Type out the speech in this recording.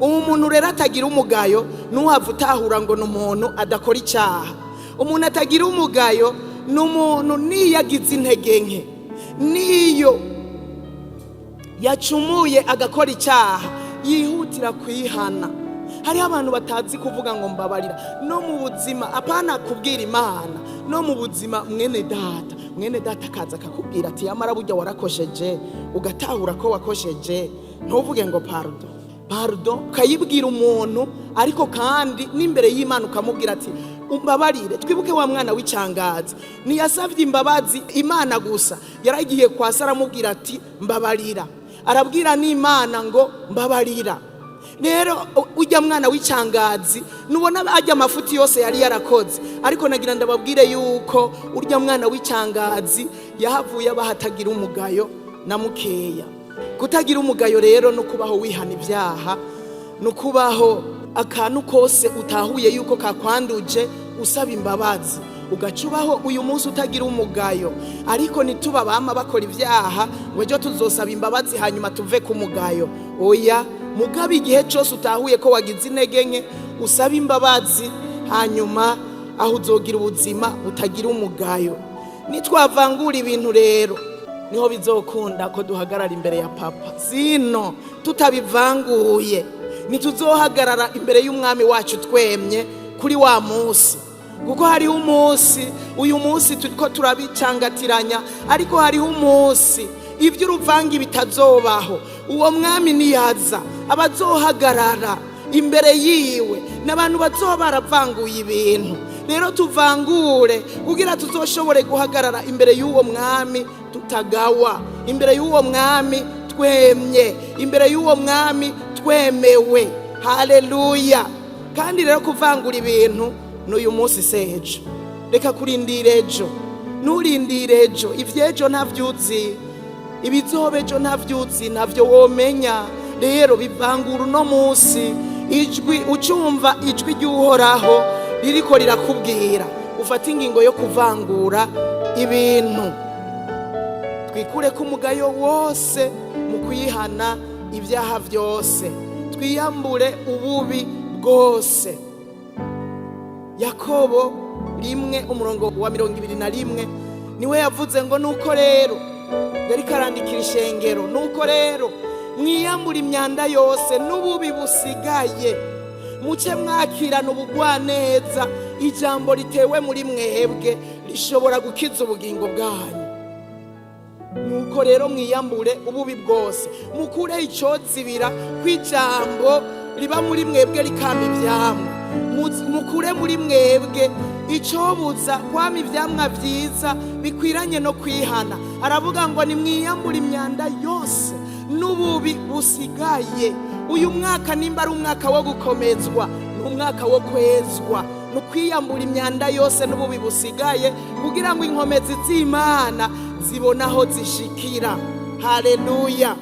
Uwo muntu rero atagira umugayo, ntuhave utahura ngo ni umuntu adakora icyaha. Umuntu atagira umugayo ni umuntu niyo agize intege nke, niyo yacumuye agakora icyaha, yihutira kwihana. Hariho abantu batazi kuvuga ngo mbabarira. No mu buzima, apana kubwira Imana, no mu buzima, mwene data, mwene data akaza akakubwira ati: "Yamara burya warakosheje," ugatahura ko wakosheje, ntuvuge ngo "Pardon, pardon." Ukayibwira umuntu, ariko kandi n'imbere y'Imana ukamubwira ati: "Umbabarire." Twibuke wa mwana w'icangazi, ntiyasabye imbabazi Imana gusa, yaragiye kwa se aramubwira ati: "Mbabarira." Arabwira n'Imana ngo: "Mbabarira." Rero ujya mwana w'icangazi, nubona ajya amafuti yose yari yarakoze, ariko nagira ndababwire yuko urya mwana w'icangazi yahavuye abaho atagira umugayo na mukeya. Kutagira umugayo rero no kubaho wihana ibyaha, no kubaho akantu kose utahuye yuko kakwanduje usaba imbabazi, ugaca ubaho uyu munsi utagira umugayo. Ariko ntituba bama bakora ibyaha ngo ejo tuzosaba imbabazi hanyuma tuve ku mugayo. Oya, mugabe igihe cyose utahuye ko wagize intege nke, usaba imbabazi, hanyuma aho uzogira ubuzima butagira umugayo. Nitwavangura ibintu rero niho bizokunda ko duhagarara imbere ya Papa. Zino tutabivanguye, ntituzohagarara imbere y'umwami wacu twemye kuri wa munsi, kuko hariho umunsi. Uyu munsi turiko turabicangatiranya, ariko hariho umunsi iby'uruvangi bitazobaho. Uwo mwami niyaza, abazohagarara imbere yiwe n'abantu bazoba baravanguye ibintu. Rero tuvangure kugira tuzoshobore guhagarara imbere y'uwo mwami tutagawa, imbere y'uwo mwami twemye, imbere y'uwo mwami twemewe. Haleluya! Kandi rero kuvangura ibintu n'uyu munsi, sejo. Reka kurindira ejo, nturindire ejo. Ivy'ejo ntavyuzi, ibizoba ejo ntavyuzi, ntavyo womenya. Rero bivangura uno munsi. Ijwi ucumva, ijwi ry'Uhoraho ririko rirakubwira, ufate ingingo yo kuvangura ibintu. Twikure ko umugayo wose mu kwihana ibyaha byose, twiyambure ububi bwose. Yakobo 1 umurongo wa 21 niwe yavuze ngo: "Nuko rero," yari karandikira ishengero, "nuko rero mwiyambure imyanda yose n'ububi busigaye, muce mwakirana ubugwaneza ijambo ritewe muri mwebwe rishobora gukiza ubugingo bwanyu." Nuko rero mwiyambure ububi bwose, mukure icyozibira kw'ijambo riba muri mwebwe rikama ivyamwa. Mukure muri mwebwe icyobuza kwama ivyamwa vyiza bikwiranye no kwihana. Aravuga ngo nimwiyambure imyanda yose n'ububi busigaye. Uyu mwaka nimba ari umwaka wo gukomezwa, ni umwaka wo kwezwa, ni ukwiyambura imyanda yose n'ububi busigaye kugira ngo inkomezi z'Imana zibone aho zishikira. Haleluya!